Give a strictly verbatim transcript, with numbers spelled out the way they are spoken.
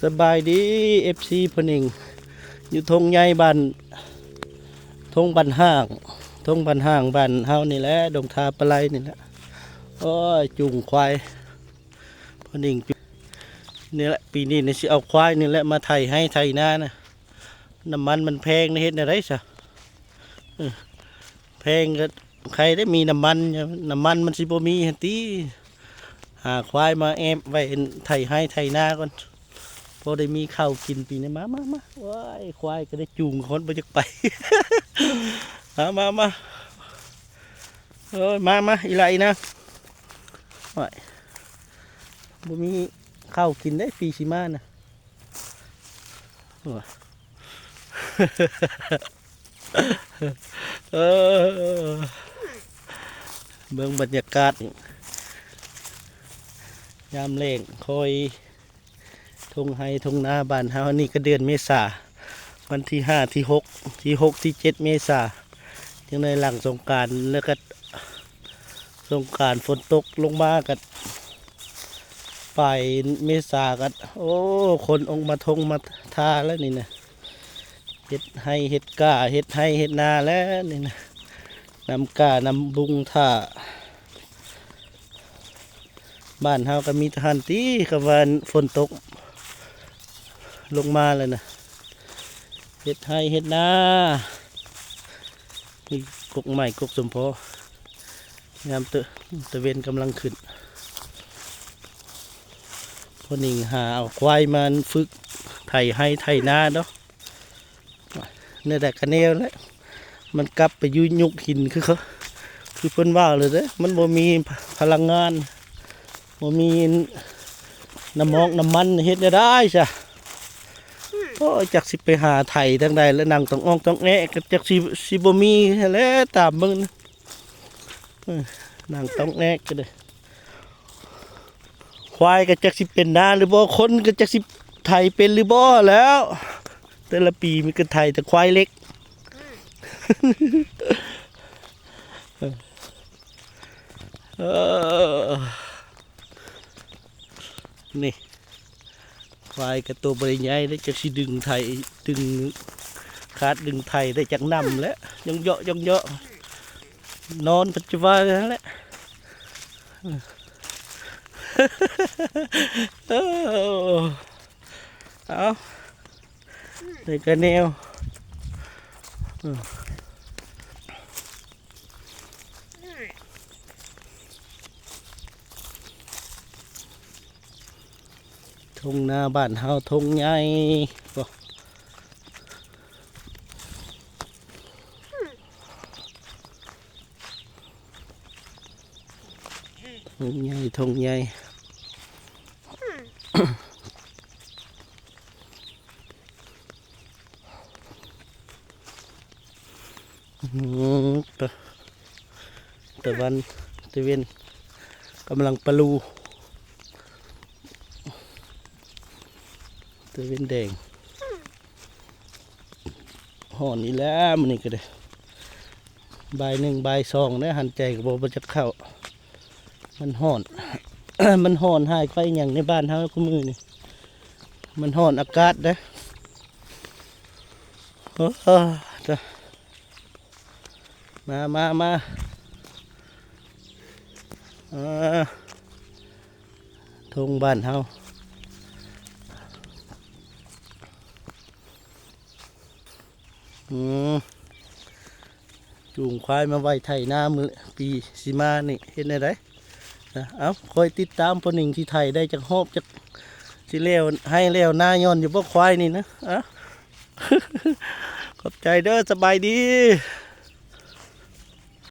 สบายดี เอฟซี พ่อหนิง อยู่ทงใหญ่บ้าน ทงบ้านห้าง ทงบ้านห้างบ้านเฮานี่แหละ ดงทาปะไลนี่แหละ โอ้ย จูงควาย พ่อหนิง นี่แหละ ปีนี้นี่สิเอาควายนี่แหละมาไถไฮ่ไถนานะ น้ำมันมันแพงนะ เฮ็ดแนวใดซะ เออ แพงก็ใครได้มีน้ำมัน น้ำมันมันสิบ่มีหั่นติ หาควายมาแอบไว้ไถไฮ่ไถนาก่อน พอได้มีข้าวกินปีนี้ มา มา มา โอ้ย ควายก็ได้จูงคนบ่อยากไป มา มา มา เอ้ย มา มา อีหล่า อีนาง โอ้ย บ่มีข้าวกินได้ปีสิมานะ โอ้ย เออ เบิ่งบรรยากาศ ยามแล้ง คอย ทงไฮ่ทงนาบ้านเฮา นี่ก็เดือนเมษา วันที่ห้า ที่หก ที่หก ที่เจ็ด เมษา จั่งได้หลังสงกรานต์ แล้วก็สงกรานต์ฝนตกลงมาก็ปลายเมษาก็ โอ้ คนออกมาทงมาทาแล้วนี่นะ เฮ็ดไฮ่เฮ็ดก้า เฮ็ดไฮ่เฮ็ดนาแล้วนี่นะ นำก้านำบุงท่า บ้านเฮาก็มีแต่หั่นติ คำว่าฝนตกลงมาแล้วนะ เฮ็ดไฮ่เฮ็ดนา มีกกไม้กกสมพอ ยามตะ ตะเว็นกำลังขึ้น พ่อหนิงหาเอาควายมาฝึกไถไฮ่ไถนาเนาะ แนวใดก็แนวแหละ มันกลับไปอยู่ยุคหินคือเขา คือเพิ่นว่าเลยเด้อ มันบ่มีพลังงาน บ่มีน้ำมอกน้ำมัน เฮ็ดแนวใดซะ โอ้ย จักสิไปหาไถทางใด แล้วนั่งต้องอ้องต้องแอ้ ก็จักสิ สิบ่มีแหละ ตามเบิ่งนะ เออ นั่งต้องแอ้ก็เลย ควายก็จักสิเป็นนาหรือบ่ คนก็จักสิไถเป็นหรือบ่แล้ว แต่ละปีมันก็ไถแต่ควายเล็ก เออ นี่ ควายก็ตัวบ่ได้ใหญ่เด้ จักสิดึงไถ ดึงคาดดึงไถได้จักนำแหละ ย่องเยาะย่องเยาะ นอนปัจจุบันนั่นแหละ เออ เอา นี่ก็แนว เออ ทงนาบ้านเฮาทงใหญ่บ่ ทงใหญ่ ทงใหญ่ อืม ตะ ตะวัน ตะเว็น กำลังปะลู ตะเว็นแดง ฮ้อนอีกแล้วมื้อนี้ก็ได้ บ่ายหนึ่ง บ่ายสองแล้ว หันใจก็บ่ บ่จักเข้า มันฮ้อน มันฮ้อนหายไปหยังในบ้านเฮาคุมื้อนี่ มันฮ้อนอากาศเด้อ โอ้ ตะ มา มา มา อ่า ทงบ้านเฮา อืม จูงควายมาไว้ไถนามื้อปีสิมานี่ เฮ็ดแนวใดนะ เอ้า คอยติดตามพ่อหนิงสิไถได้จักฮอบ จักสิแล้วไฮ่แล้วนาย้อนอยู่บ่ควายนี่นะ เอ้า ขอบใจเด้อ สบายดี